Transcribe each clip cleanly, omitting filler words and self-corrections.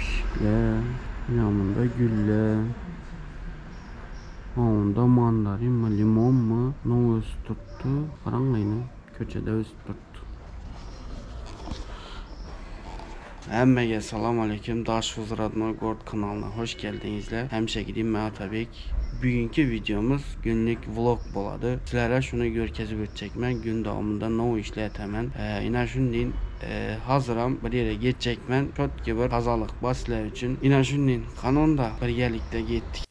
Pişikler, ýanynda güller. Onda mandarinmi, limonmy, no ösüp durupdy. Garaň ine, köçede ösüp durupdy. Hemmege salam aleýkum Daşhowuz Rodnoý Gorod kanalyna hoş geldiňizler. Hemişe gideyim men Atabek. Bugünkü videomuz günlük vlog bolady. Sizlere şunu görkezip ötjek men gün dowamynda no işler etemen. Ine şundiň hazyram bir ýere geçjek men. Çotki bir tazalyk bar sizler üçin. Ine şundiň kanonda birgelikde getdik.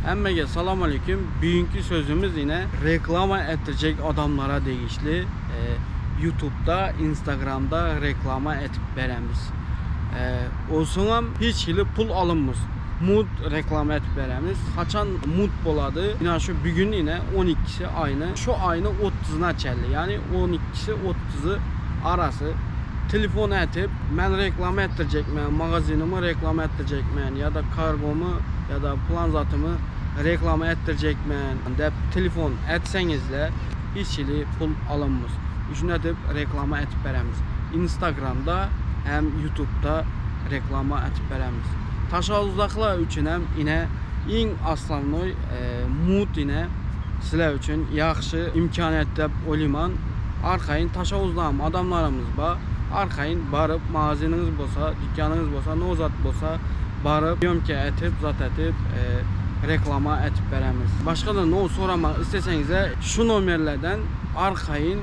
Hemmege salam aleyküm. Bugünkü sözümüz yine reklama ettirecek adamlara degişli. E, YouTube'da, Instagram'da reklama etip beremiz. E, olsunam hiç hili pul alınmaz. Mud reklama etip beremiz. Haçan mud bolady? Ina şu bugün yine 12'si aynı. Şu aynı 30'una çelli. Yani 12'si 30'u arası telefon etip men reklama ettirecek men, magazinimi reklama ettirecek men ya da kargomu ya da plan zatymy reklama ettirecek men dep telefon etseňizle hiç hili pul alynmaz. Üçin edip reklama etip beremiz. Instagramda hem YouTube'da reklama etip beremiz. Taşauzdakylar üçin hem ine iň osnovnoy e, mut ine sizler üçin ýagşy imkaniýet dep oýlaýman. Arkaýyn Taşauzdan adamlarymyz bar. Arkaýyn baryp magaziniňiz bolsa, dükanyňyz bolsa, no zat bolsa baryp ýomke etip, zat etip e, reklama etip beremiz. Başga da no soramak isteseňizde şu nomerlerden arkaýyn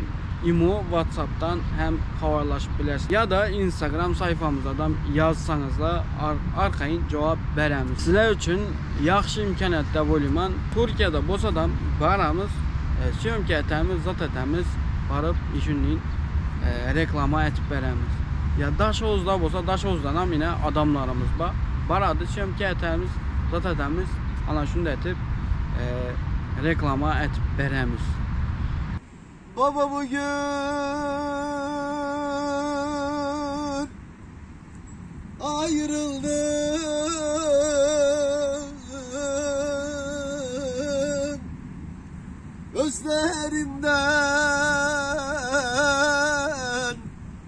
imo, WhatsApp'tan hem habarlaşyp bilersiňiz. Ya da Instagram sayfamızdan yazsanızla ar arkaýyn jogap beremiz. Sizler üçin ýagşy imkaniýet dep oýlaýman. Türkiýede bolsa da baramyz, e, syýomka etemiz, zat etemiz, baryp işinliň e, reklama etip beremiz. Ya Daşoguzda bolsa Daşoguzdan hem ine adamlarymyz bar. Barady syýomka etemiz, zat etemiz, ana şunda etip e, reklama etip beremiz. Baba bugün ayrıldım Özlerinden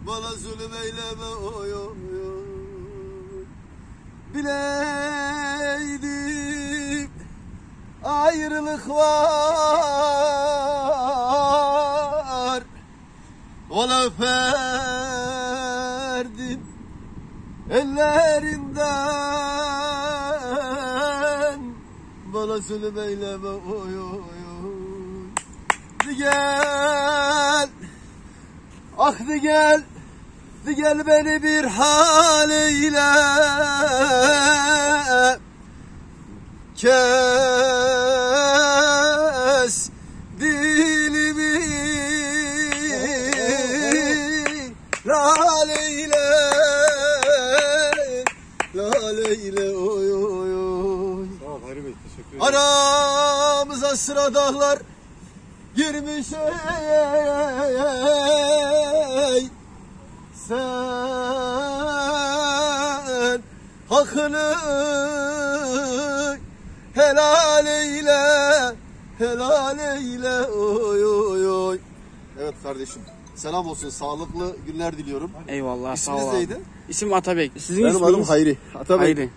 bana zulüm eyleme oy oy oy Bileydim ayrılık var Ola öperdim ellerinden Bana zulüm eyleme oy oy oy Di gel Ah di gel Di gel beni bir hal eyle Kes dilimi Lal eyle Lal eyle oy oy oy Sağ ol Hayri Bey, teşekkür ederim. Aramıza sıra dağlar girmiş ey Sen hakkını helal eyle helal eyle oy oy oy Evet kardeşim selam olsun sağlıklı günler diliyorum. Eyvallah sağ İsminiz ol. abi. neydi? İsim Atabek. Sizin Benim adım isminiz? Hayri. Atabey. Hayri.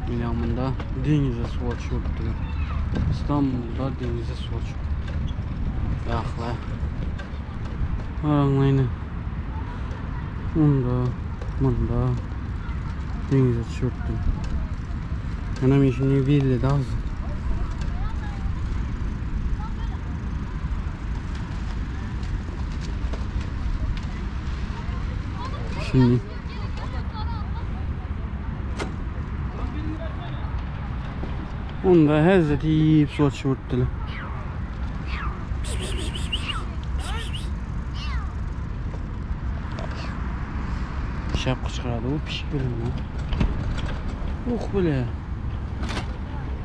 Milamında denize su açıyordu. İstanbul'da denize su açıyor. Yaxla. Aranlayını. Bunda, bunda denize çürüttüm. Anam işini bildi daha az. Şimdi Onda Hazreti yiyip su açıyordu. Pis pis pis pis pis. Pis pis pis. Üşäp gyçgyrady bu pişik bilen. Uh bile.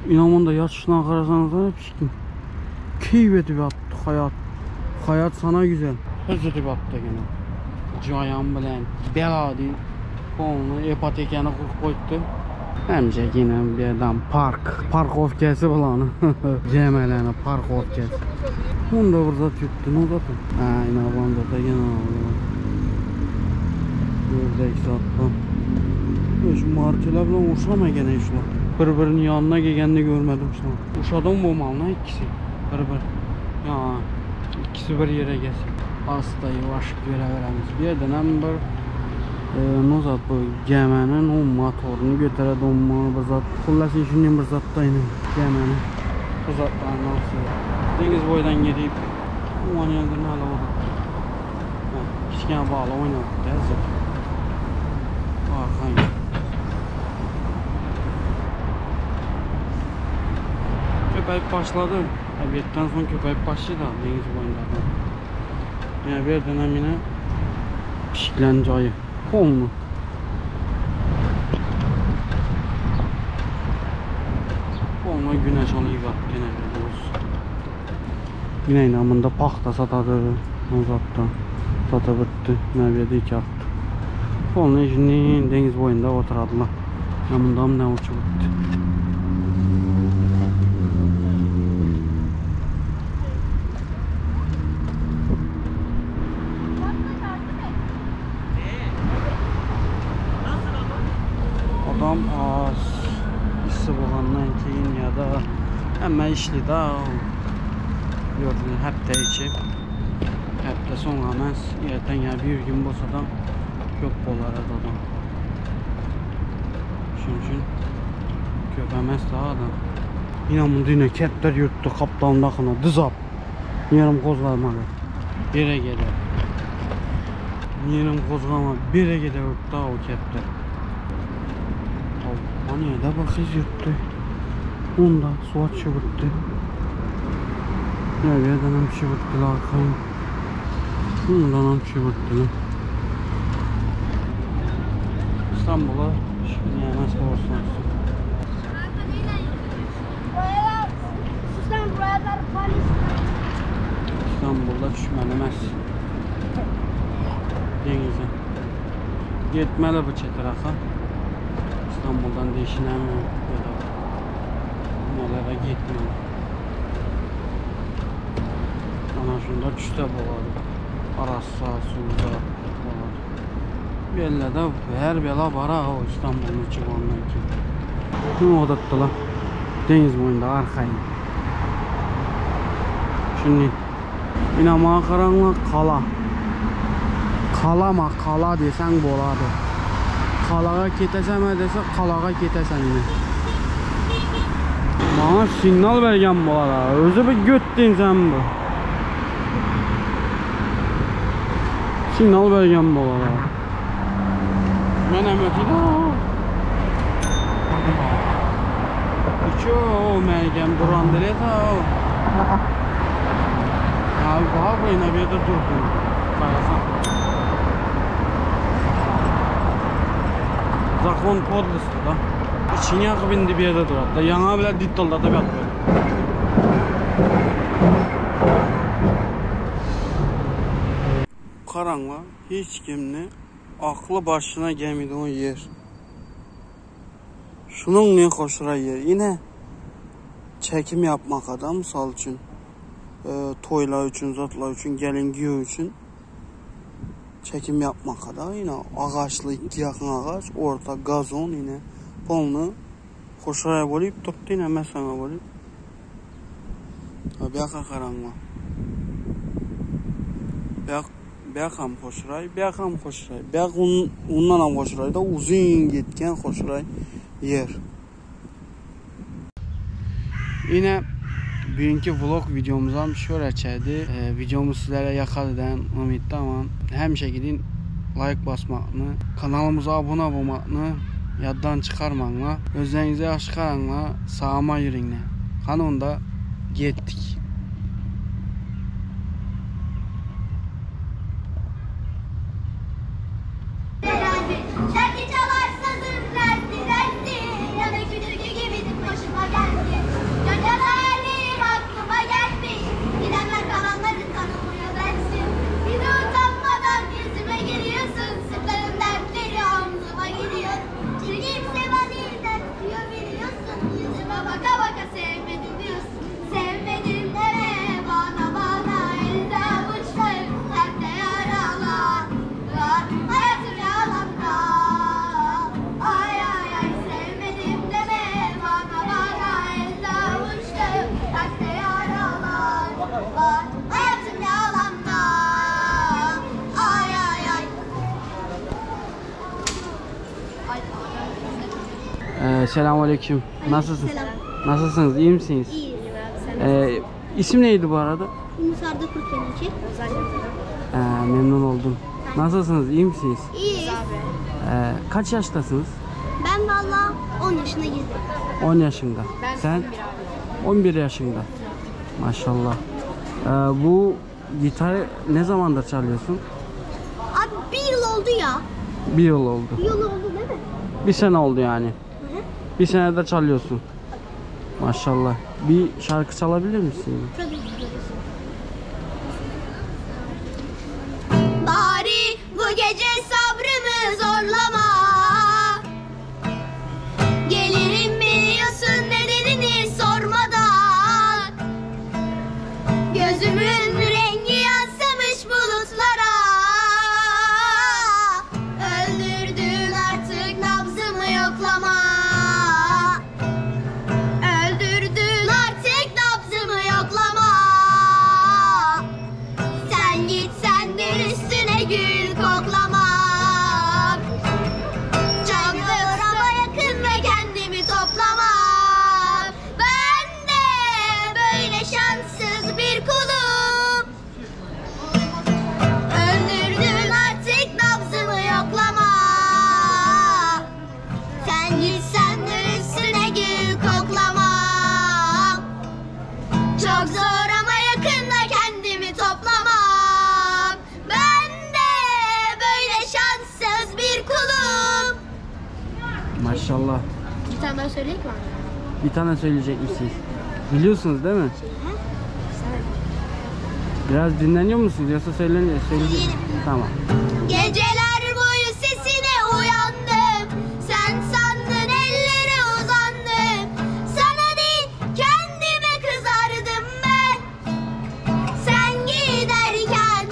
Inan munda ýatyşyna garasaňyz pişikiň. Keýp edip ýatdy hayat. Hayat sana güzel. Höz edip ýatdy gene. Jaýam bilen bela diýip polny ipotekany gurup goýupdy. Hemşe gene bir yerden park. Parkovkası bulan. Cemeleni parkovkası. Bunda bir zat yuttu ne zaten? Ha yine ablam da gene aldı. Ördek zatdan. Şu martılar bilen uşama gene şular. Bir-birinin yanına gelgende görmedim şunu. Uşadan bolmalı ikisi. Bir-bir. Ya ikisi bir yere gelsin. Asta yavaş göre veremiz. Bir yerden hem bir ne zat bu geminin o motorunu götüredi o bir zat. Xullas shunday bir zatda yine gemini. Bu zatlarını alsa. Dengiz boydan gidip oynayandın hala o da. Kichkina baliq o'ynayapti hozir. Arxan. Köpəyib başladı. Obeddən sonra köpəyib başladı dengiz boyunda. Yəni bir yerdən hem yine pişiklərin cayı. Polnu. Polnu güneş alıyor gene bir olsun. Yine inamında paxta satadı. O zatda. Sata bitdi. Nəviyyədə iki attı. Polnu işini deniz boyunda oturadılar. Yanında ne uçu bitti. Adam az issi bolgandan keyin ya da hemen işli da gördüğünüz həftə içi həftə sonu emas ertən ya bir gün bolsa da köp bolar adam. Şunun üçün köp emas da adam. Yine bunda yine kepler yurttu kaptanın dızap. Yerim kozlamadı. Bire gelir. Yerim kozlama bire gelir yurttu o kepler. Hani de bakız yurttu. Onda suat çıvırttı. Ya yerden hem çıvırttılar arkayı. Bundan hem çıvırttılar. İstanbul'a şimdi yemez doğrusu olsun. İstanbul'da düşməli Denize. Getməli bu çetrafa. İstanbul'dan değişinəm ya da nələrə getməli. Ana şunda düşsə boladı. Arassa, suda boladı. Belə də hər bela var ha o İstanbulun içi ondan ki. Kim odatdılar? Deniz boyunda arxayın. Şimdi yine mağa qaranlar qala. Qalama qala desən boladı. Qalağa ketəsən desə qalağa ketəsən yine. Bana signal vergen bu ara. Özü bir göt deyinsən bu. Signal vergen bu ara. Mən hem ötüdə. İki o mərgəm duran direkt o. Abi bak bu yine bir yerde durdum. Karasan. Zakon podlisti da. İçine yakıp indi bir yerde durar. Da yana bile dittolarda bir atıyor. Karanla hiç kimni aklı başına gelmedi o yer. Şunun ne hoşuna yer. Yine çekim yapmak adam misal üçün. Toylar üçün, zatlar üçün, gelin giy üçün çekim yapmak kadar yine ağaçlı iki yakın ağaç, orta gazon yine polnu hoşraya bolib turibdi yine masana bolib. Bu yoqqa qaranglar. Bu yoq ham xo'shray, bu yoq ham xo'shray. Bu yoq undan ham xo'shrayda uzun ketgan xo'shray yer. Yine bugünkü vlog videomuz ham şöyle Videomuz sizlere yakalıdan umiddə ama həmişə gidin like basmaqını, kanalımıza abone olmaqını yaddan çıxarmaqla, özlərinizə yaxşı qaranla, sağama yürünlə. Qanunda getdik. Ee, Selamünaleyküm. Nasılsınız? Selam. Nasılsınız? İyi misiniz? İyiyim abi sen. Ee, isim neydi bu arada? Yunus Arda Kurt benimki. Ee, memnun oldum. Nasılsınız? İyi misiniz? İyiyiz. Ee, kaç yaştasınız? Ben valla 10 yaşına girdim. 10 yaşında. Sen? 11 yaşında. Maşallah. Ee, bu gitarı ne zamandır çalıyorsun? Abi bir yıl oldu ya. Bir yıl oldu. Bir yıl oldu değil mi? Bir sene oldu yani. Hı hı. Bir senedir çalıyorsun. Maşallah. Bir şarkı çalabilir misin? Tabii. Bari bu gece sabrımı zorlama. Gelirim biliyorsun nedenini sormadan. Gözümün rengi yansımış bulutlara. Öldürdün artık nabzımı yoklama. Öldürdün artık nabzımı yoklama. Sen gitsen de üstüne gül koklamam. Çok zor ama yakın ve kendimi toplamam. Ben de böyle şanssız bir kulum. Öldürdün artık nabzımı yoklama. Sen gitsen de üstüne gül koklamam. Çok zor ama yakında kendimi toplamam. Ben de böyle şanssız bir kulum. Maşallah. Bir tane daha söyleyeyim mi? Bir tane söyleyecek misiniz? Biliyorsunuz değil mi? Biraz dinleniyor musunuz yoksa söyleniyor? Söyleyecek. Tamam. Geceler boyu sesine uyandım. Sen sandın ellere uzandım. Sana değil kendime kızardım ben. Sen giderken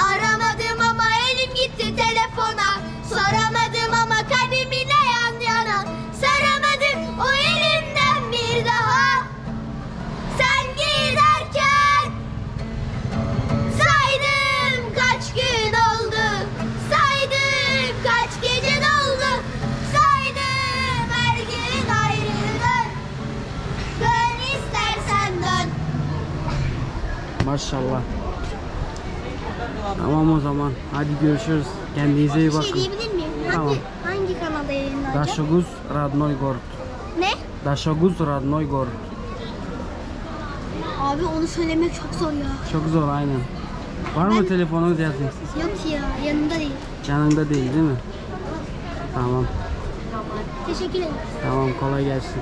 aramadım ama elim gitti telefona. Soramadım ama kalbim yine yan yana. Saramadım o elimden bir daha. Sen giderken Saydım kaç gün oldu Saydım kaç gece doldu Saydım her gün ayrı dön Dön istersen dön Maşallah. Tamam o zaman. Hadi görüşürüz. Kendinize iyi Bir şey bakın. diyebilir miyim? Hangi, Tamam. hangi kanalda yayınlanacak? Dashoguz Radnoy Gorod. Ne? Dashoguz Radnoy Gorod. Abi onu söylemek çok zor ya. Çok zor aynen. Var mı telefonunuz yazayım? Yok ya yanında değil. Yanında değil değil mi? Tamam. Teşekkür ederim. Tamam kolay gelsin.